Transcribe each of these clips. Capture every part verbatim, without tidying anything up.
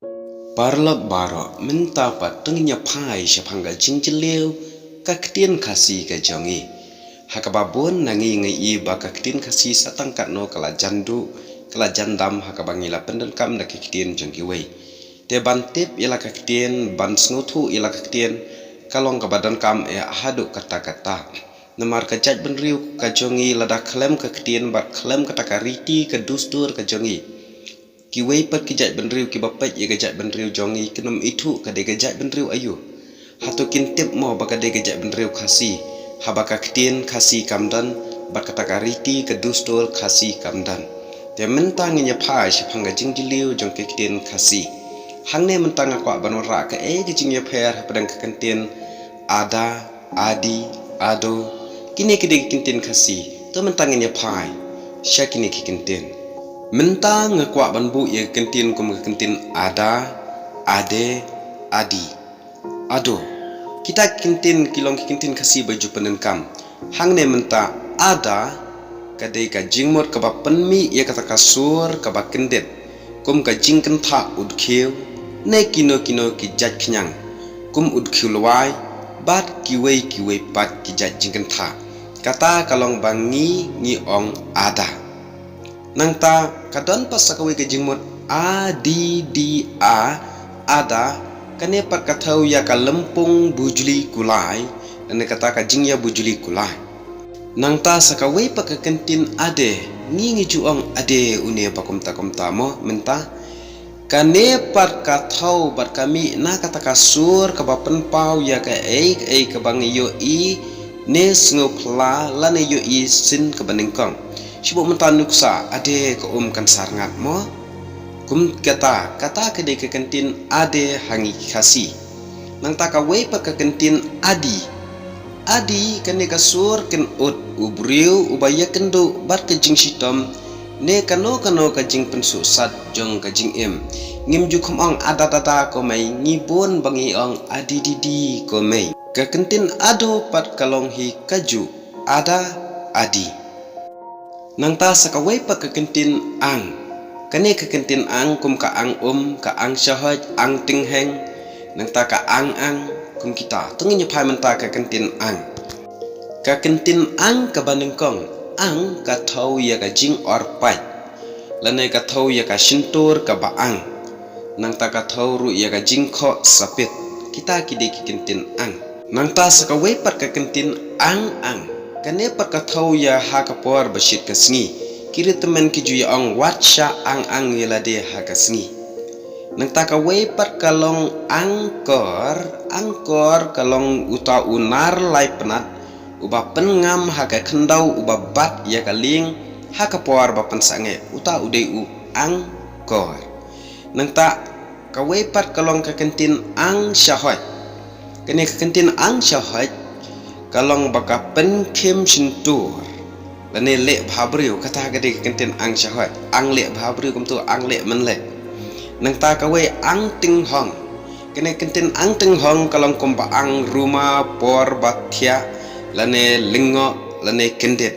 Paralok baroh, mynta pat to ngin ïa phai shaphang ka jingjylliew ka ktien Khasi ka jong ngi. Ha kaba bun na ngi ngi i ba ka ktien Khasi sa tang katno ka la jan duh, ka la jan dam ha kaba ngi la pyndonkam da ki ktien jong kiwei. Te ban tip ïa la ka ktien, ban sngewthuh ïa la ka ktien, ka long kaba donkam eh haduh katta katta. Namar ka jaitbynriew ka jong ngi lada khlem ka ktien bad khlem kata ka riti ka dustur ka jong ngi, kiwei pat ki jaitbynriew kiba peit ïa ka jaitbynriew jong ngi kin ym ithuh ka dei ka jaitbynriew aïu. Hato kin tip mo ba ka dei ka jaitbynriew Khasi, haba ka ktien Khasi kam don, bad kata ka riti ka dustur Khasi kam don. Te mynta ngin ïa phai shaphang ka jingjylliew jong ka ktien Khasi. Hangne mynta nga kwah ban wanrah kaei ka jingïapher hapdeng ka ktien ada, adi, ado. Kine ki dei ki ktien Khasi. To mynta ngin ïa phai sha kine ki ktien. Mynta nga kwah ban buh ïa ka ktien kum ka ktien ada, ade, adi, ado. Kita ki ktien ki long ki ktien Khasi ba ju pyndonkam. Hangne mynta ada ka dei ka jingmut kaba pynmih ïa kata ka sur kaba kyndit, kum ka jingkyntha u dkhiew, ne kino kino ki jait khñiang, kum u dkhiew lwai, bad kiwei kiwei pat ki jait jingkyntha. Kata ka long ba ngi ngi ong ada. Nangta ka don pat sa kawei ka jingmut a di di a, ada, kane pat ka thew ïa ka lympung bujli kulai, lane kata ka jingïabujli kulai. Nangta sa kawei pat ka ktien ade, ngi ngi ju ong ade une ba kumta kumta mo mynta. Kane pat ka thew bad ka mih na kata ka sur kaba pynpaw ïa kaei kaei kaba ngi ïohi ne sngewphylla lane ïohi sien kaba nyngkong. Shibun mynta nuksa ade ka um kan sar ngat mo. Kum kata, kata ka dei ka ktien ade ha ngi Khasi. Nangta kawei pat ka ktien adi. Adi kane ka sur kynnoh u briew uba ïakynduh bad ka jingshitom ne kano kano ka jingpynsuhsat jong ka jingim. Ngim ju kham ong ada dada ko mei, ngi bun ba ngi ong adi didi ko mei. Ka ktien ado pat ka long hi kajuh, ada, adi. Nangta sa kawei pat ka ktien ang. Kane ka ktien ang kum ka ang um, ka ang shahoit, ang tyngheng. Nangta ka ang ang kum kita. To ngin ïa phai mynta ka ktien ang. Ka ktien ang kaba nyngkong, ang ka thew ïa ka jingor pait, lane ka thew ïa ka shyntur kaba ang. Nangta ka thew ruh ïa ka jingkhoh sapit. Kita ki dei ki ktien ang. Nangta sa kawei pat ka ktien ang ang. Kane pat ka thew ïa ha ka por ba shit ka sngi. Ki ri tymmen ki ju ïa ong wat shah ang ang ïa lade ha ka sngi. Nangta kawei pat ka long angkor, angkor ka long uta u nar lai pnat uba pynngam ha ka khyndew uba bat ïa ka lieng ha ka por ba pynsangeh, uta u dei u angkor. Nangta kawei pat ka long ka ktien ang shahoit. Kane ka ktien ang shahoit ka long ba ka pynkhim shyntur lane leh bha briew, kata ka dei ka ktien ang shahoit. Ang leh bha briew kumto ang leh mynleh. Nangta kawei ang tynghong. Kane ka ktien ang tynghong ka long kumba ang ruma por ba thiah lane lyngngoh lane kyndit.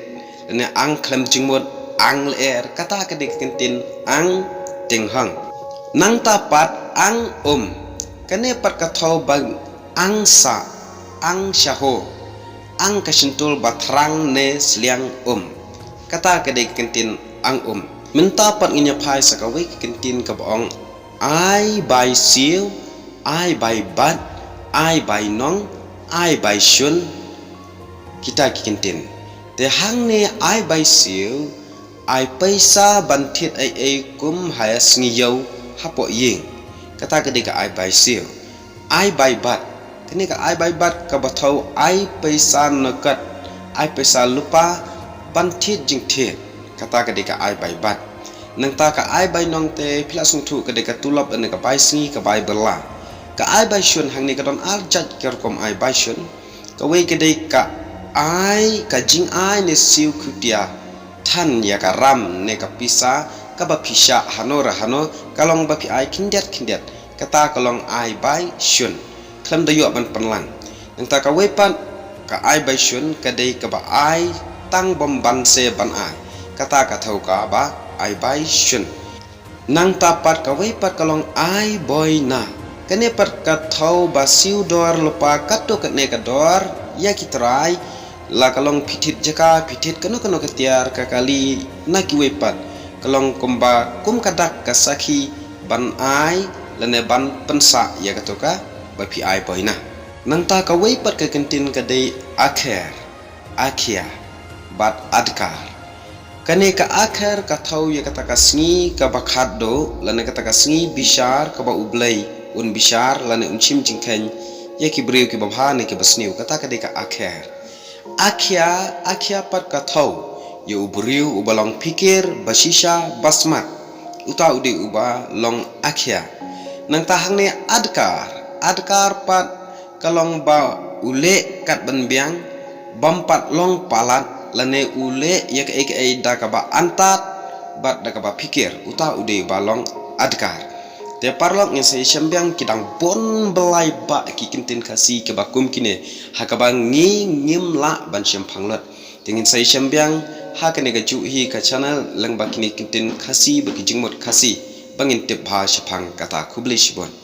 Lane ang khlem jingmut, ang lyer, kata ka dei ka ktien ang tynghong. Nangta pat ang um. Kane pat ka thew ba ang sah, ang shaho, ang ka shyntur ba thrang ne sliang um. Kata ka dei ka ktien ang um. Mynta pat ngin ïa phai sa kawei ka ktien kaba ong ai bai siew, ai bai bat, ai bai nong, ai bai shun. Kita ki ktien. Te hangne ai bai siew, ai paisa ban thied ei ei kum ha sngi ïew hapoh ïing. Kata ka dei ka ai bai siew. Ai bai bat. Kane ka ai bai bat kaba thew ai paisa nokot, ai paisa lypa ban thied jingthied. Kata ka dei ka ai bai bat. Nangta ka ai bai nong te phi la sngewthuh ka dei ka tulop lane ka bai sngi ka bai bylla. Ka ai bai shun hangne ka don ar jait ka rukom ai bai shun. Kawei ka dei ka ai, ka jingai ne siew khutia than ïa ka ram ne ka pisa kaba phi shah hano re hano, ka long ba phi ai khyndiat khyndiat, kata ka long ai bai shun. Khlem da ïoh ban pynlang. Nangta kawei pat ka ai bai shun ka dei kaba ai tang bym ban se ban ai. Kata ka thew kaba ai bai shun. Nangta pat kawei pat ka long ai boi na. Kane pat ka thaw ba siew dor lypa katto katne ka dor ïa ki trai, la ka long phi thied jaka, phi thied kano kano ka tiar ka kali na kiwei pat. Ka long kumba kum ka dak ka sakhi ban ai lane ban pynsah ïa kato kaba phi ai boi na. Nangta kawei pat ka kyntien ka dei akher, akhia bad adkar. Kane ka akher ka thaw ïa kata ka sngi kaba khatduh lane kata ka sngi bishar kaba U Blei un bishar lane un shim jingkheiñ ïa ki briew kiba bha ne kiba sniew, kata ka dei ka akher. Akhia, akhia pat ka thaw ïa u briew uba long phikir, ba shisha, ba smat. Uta u dei uba long akhia. Nangta hangne adkar, adkar pat ka long ba u leh kat ban biang, bym pat long palat lane u leh ïa kaei kaei da kaba antad bad da kaba phikir, uta u dei uba long adkar. Te paralok, ngin sa ïashem biang, ki dang bun bha lai bha ki kyntien Khasi kiba kum kine ha kaba ngi ngim lah ban shemphang lut. Te ngin sa ïashem biang ha kane kajuh hi ka channel lyngba kine ki kyntien Khasi bad ki jingmut Khasi ba ngin tip bha shaphang kata. Khublei shibun.